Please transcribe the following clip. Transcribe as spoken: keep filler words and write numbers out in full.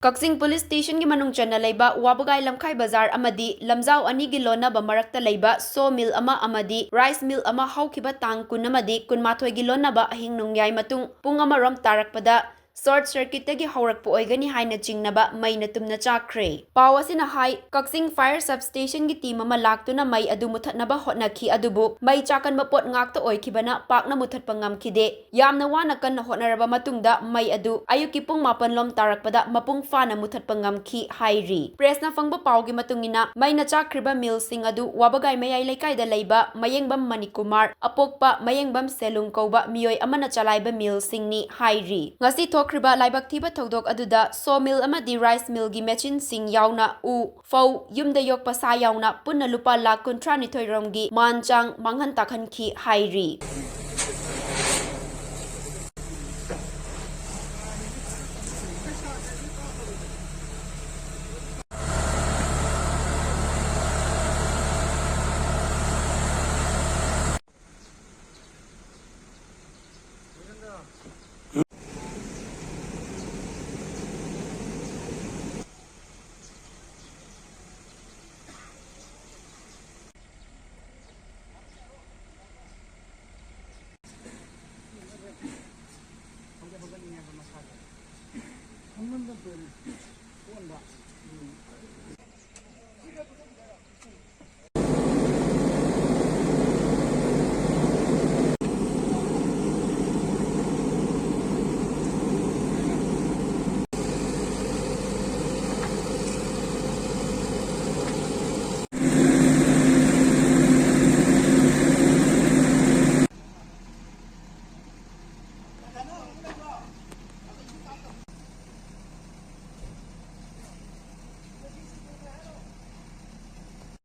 ꯀꯛꯆꯤꯡ police ꯁ꯭ꯇꯦꯁꯟꯒꯤ ꯃꯅꯨꯡ ꯆꯟꯅ ꯂꯩꯕ ꯋꯥꯕꯒꯥꯏ ꯂꯝꯈꯥꯏ ꯕꯖꯥꯔ ꯑꯃꯗꯤ ꯂꯝꯖꯥꯎ ꯑꯅꯤꯒꯤ ꯂꯣꯟꯅꯕ ꯃꯔꯛꯇ ꯂꯩꯕ ꯁꯣ ꯃꯤꯜ ꯑꯃ ꯑꯃꯗꯤ ꯔꯥꯏꯁ ꯃꯤꯜ ꯑꯃ ꯍꯧꯈꯤꯕ ꯇꯥꯡ ꯀꯨꯟ ꯑꯃꯗꯤ ꯀꯨꯟꯃꯥꯊꯣꯏꯒꯤ ꯂꯣꯟꯅꯕ ꯑꯍꯤꯡ ꯅꯣꯡꯌꯥꯏ ꯃꯇꯨꯡ ꯄꯨꯡ ꯑꯃꯔꯣꯝ ꯇꯥꯔꯛꯄꯗ ꯁꯣꯔꯠ ꯁꯔꯀꯤꯠꯇꯒꯤ ꯍꯧꯔꯛꯄ ꯑꯣꯏꯒꯅꯤ ꯍꯥꯏꯅ ꯆꯤꯡꯅꯕ ꯃꯩꯅ ꯇꯨꯝꯅ ꯆꯥꯛꯈ꯭ꯔꯦ꯫ ꯄꯥꯎ ꯑꯁꯤꯅ ꯍꯥꯏ, ꯀꯛꯆꯤꯡ ꯐꯥꯌꯔ ꯁꯕ ꯁ꯭ꯇꯦꯁꯟꯒꯤ ꯇꯤꯝ ꯑꯃ ꯂꯥꯛꯇꯨꯅ ꯃꯩ ꯑꯗꯨ ꯃꯨꯊꯠꯅꯕ ꯍꯣꯠꯅꯈꯤ, ꯑꯗꯨꯕꯨ ꯃꯩ ꯆꯥꯛꯀꯟꯕ ꯄꯣꯠ ꯉꯥꯛꯇ ꯑꯣꯏꯈꯤꯕꯅ ꯄꯥꯛꯅ ꯃꯨꯊꯠꯄ ꯉꯝꯈꯤꯗꯦ꯫ ꯌꯥꯝꯅ ꯋꯥꯅ ꯀꯟꯅ ꯍꯣꯠꯅꯔꯕ ꯃꯇꯨꯡꯗ ꯃꯩ ꯑꯗꯨ ꯑꯌꯨꯛꯀꯤ ꯄꯨꯡ ꯃꯥꯄꯟ ꯂꯣꯝ ꯇꯥꯔꯛꯄꯗ ꯃꯄꯨꯡ ꯐꯥꯅ ꯃꯨꯊꯠꯄ ꯉꯝꯈꯤ ꯍꯥꯏꯔꯤ꯫ ꯄ꯭ꯔꯦꯁꯅ ꯐꯪꯕ ꯄꯥꯎꯒꯤ ꯃꯇꯨꯡ ꯏꯟꯅ, ꯃꯩꯅ ꯆꯥꯛꯈ꯭ꯔꯤꯕ ꯃꯤꯜꯁꯤꯡ ꯑꯗꯨ ꯋꯥꯕꯒꯥꯏ ꯃꯌꯥꯏ ꯂꯩꯀꯥꯏꯗ ꯂꯩꯕ ꯃꯌꯦꯡꯕꯝ ꯃꯅꯤꯀꯨꯃꯥꯔ, ꯑꯄꯣꯛꯄ ꯃꯌꯦꯡꯕꯝ ꯁꯦꯂꯨꯡ ꯀꯧꯕ ꯃꯤꯑꯣꯏ ꯑꯃꯅ ꯆꯂꯥꯏꯕ ꯃꯤꯜꯁꯤꯡꯅꯤ ꯍꯥꯏꯔꯤ꯫ ꯉꯁꯤ ꯊꯣꯛꯈ꯭ꯔꯤꯕ ꯂꯥꯏꯕꯛ ꯊꯤꯕ ꯊꯧꯗꯣꯛ ꯑꯗꯨꯗ ꯁꯣ ꯃꯤꯜ ꯑꯃꯗꯤ ꯔꯥꯏꯁ ꯃꯤꯜꯒꯤ ꯃꯦꯆꯤꯟꯁꯤꯡ ꯌꯥꯎꯅ ꯎ, ꯐꯧ, ꯌꯨꯝꯗ ꯌꯣꯛꯄ ꯁꯥ ꯌꯥꯎꯅ ꯄꯨꯟꯅ ꯂꯨꯄꯥ ꯂꯥꯈ ꯀꯨꯟꯊ꯭ꯔꯥ ꯅꯤꯊꯣꯏ ꯔꯣꯝꯒꯤ ꯃꯥꯟ ꯆꯥꯡ ꯃꯥꯡꯍꯟ ꯇꯥꯛꯍꯟꯈꯤ ꯍꯥꯏꯔꯤ꯫